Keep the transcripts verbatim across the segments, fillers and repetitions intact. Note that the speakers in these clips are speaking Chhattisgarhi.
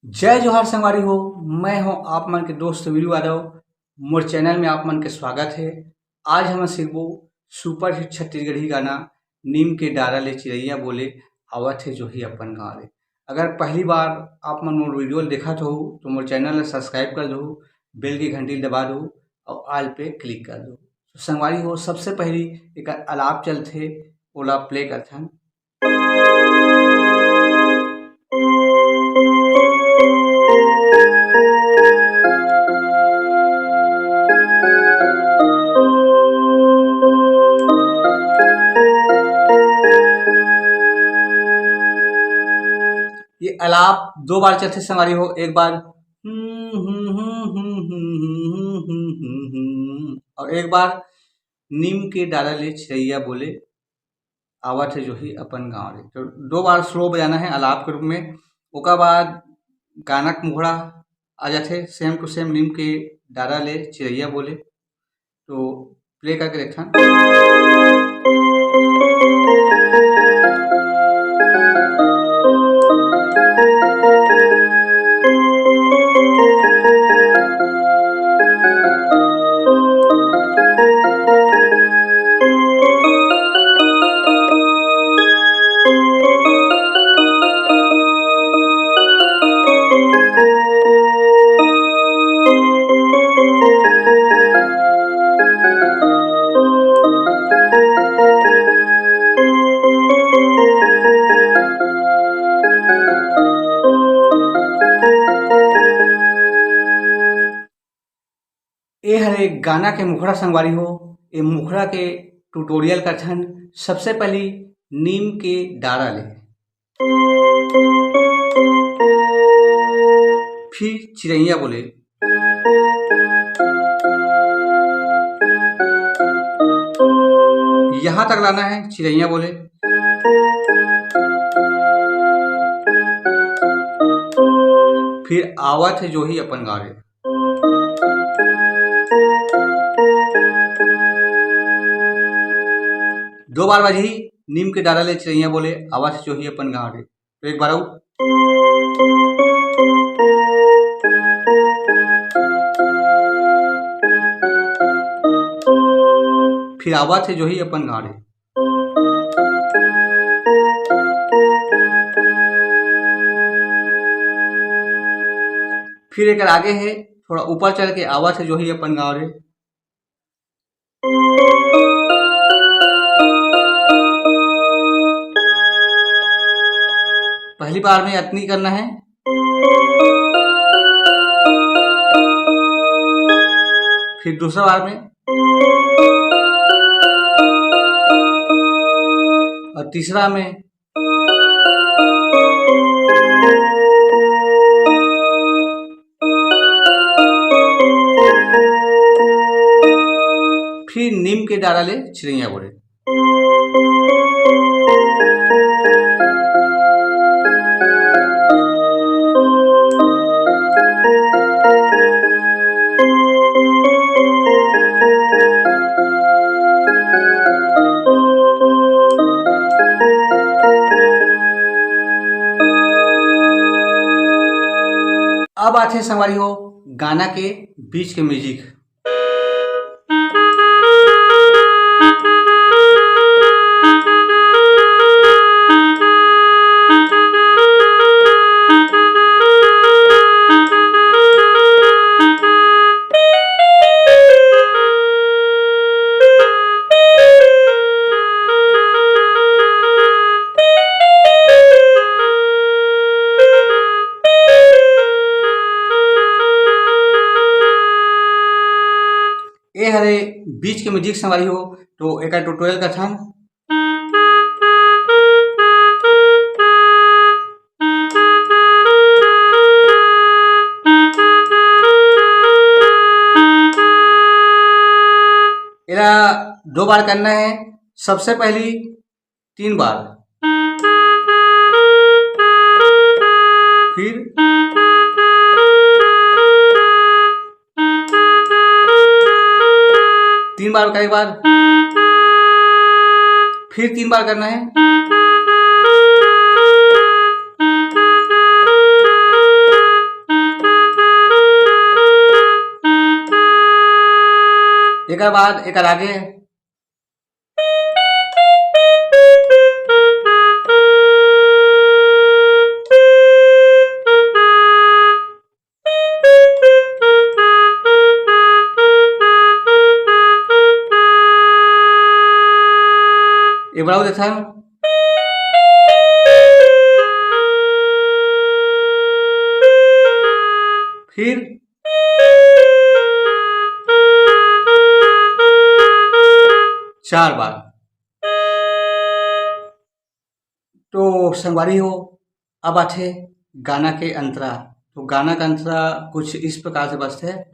जय जोहार संगवारी हो, मैं हूं आप मन के दोस्त वीरू यादव। मोर चैनल में आप मन के स्वागत है। आज हम सीखबो सुपरहिट छत्तीसगढ़ी गाना नीम के डारा ले चिरैया बोले, आवत है जोही अपन गाँव रे। अगर पहली बार आप मन मोर वीडियो ल देखत हो तो मोर चैनल ल सब्सक्राइब कर दो, बेल के घंटी ल दबा दो और ऑल पे क्लिक कर दो। तो संगवारी हो, सबसे पहली एक अलाप चलथे, ओला प्ले करथन। ये अलाप दो बार चलथे संगवारी हो। एक बार हम्म, हम्म, हम्म, हम्म, हम्म, हम्म, हम्म, हम्म, हम्म, हम्म, और एक बार नीम के डारा ले चिरैया बोले, आवत है जोही अपन गाँव रे। तो दो बार स्लो बजाना है अलाप के रूप में। ओकर बाद गाना के मुखड़ा आ जाथे, सेम टू सेम नीम के डारा ले चिरैया बोले। तो प्ले करके देखथन। ए हरे गाना के मुखड़ा संगवारी हो। ए मुखड़ा के ट्यूटोरियल करथन। सबसे पहली नीम के डारा ले, फिर चिरैया बोले, यहाँ तक लाना है चिरैया बोले। फिर आवत है जोही अपन गाँव रे। दो बार बजही, नीम के डारा ले चिरैया बोले, आवत है जोही अपन गाँव रे। तो एक बार अउ। फिर आवत है जोही अपन गाँव रे। फिर एकर आगे है, थोड़ा ऊपर चढ़ के आवत है जोही अपन गाँव रे। पहली बार में अतनी करना है, फिर दूसरा बार में, और तीसरा में। फिर नीम के डारा ले चिरैया बोले। अब आथे संगवारी हो गाना के बीच के म्यूजिक। ए हरे बीच के म्यूजिक संगवारी हो, तो एकर ट्यूटोरियल करथन। एला दो बार करना है। सबसे पहली तीन बार, फिर तीन बार का एक बार, फिर तीन बार करना है। एकर बाद एकर आगे ये बड़ा देथन। फिर चार बार। तो संगवारी हो, अब आथे गाना के अंतरा। तो गाना का अंतरा कुछ इस प्रकार से बजथे।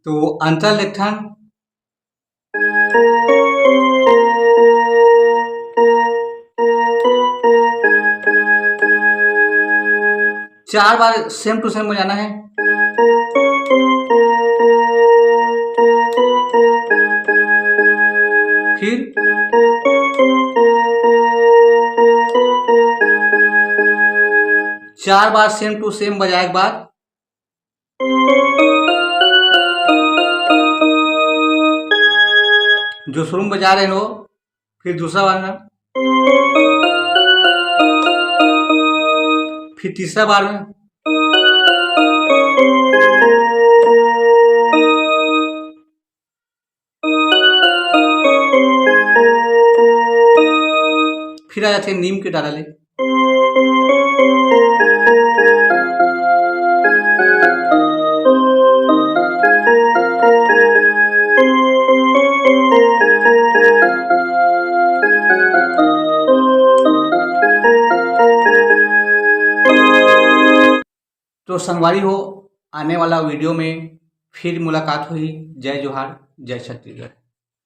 तो अंतर लेथन। चार बार same to same बजाना है। फिर चार बार same to same बजाए के बाद जो शुरू में बजा रहे हैं वो, फिर दूसरा बार में, फिर तीसरा बार में, फिर आ जाते हैं नीम के डारा ले। तो संगवारी हो, आने वाला वीडियो में फिर मुलाकात होही। जय जोहार, जय छत्तीसगढ़।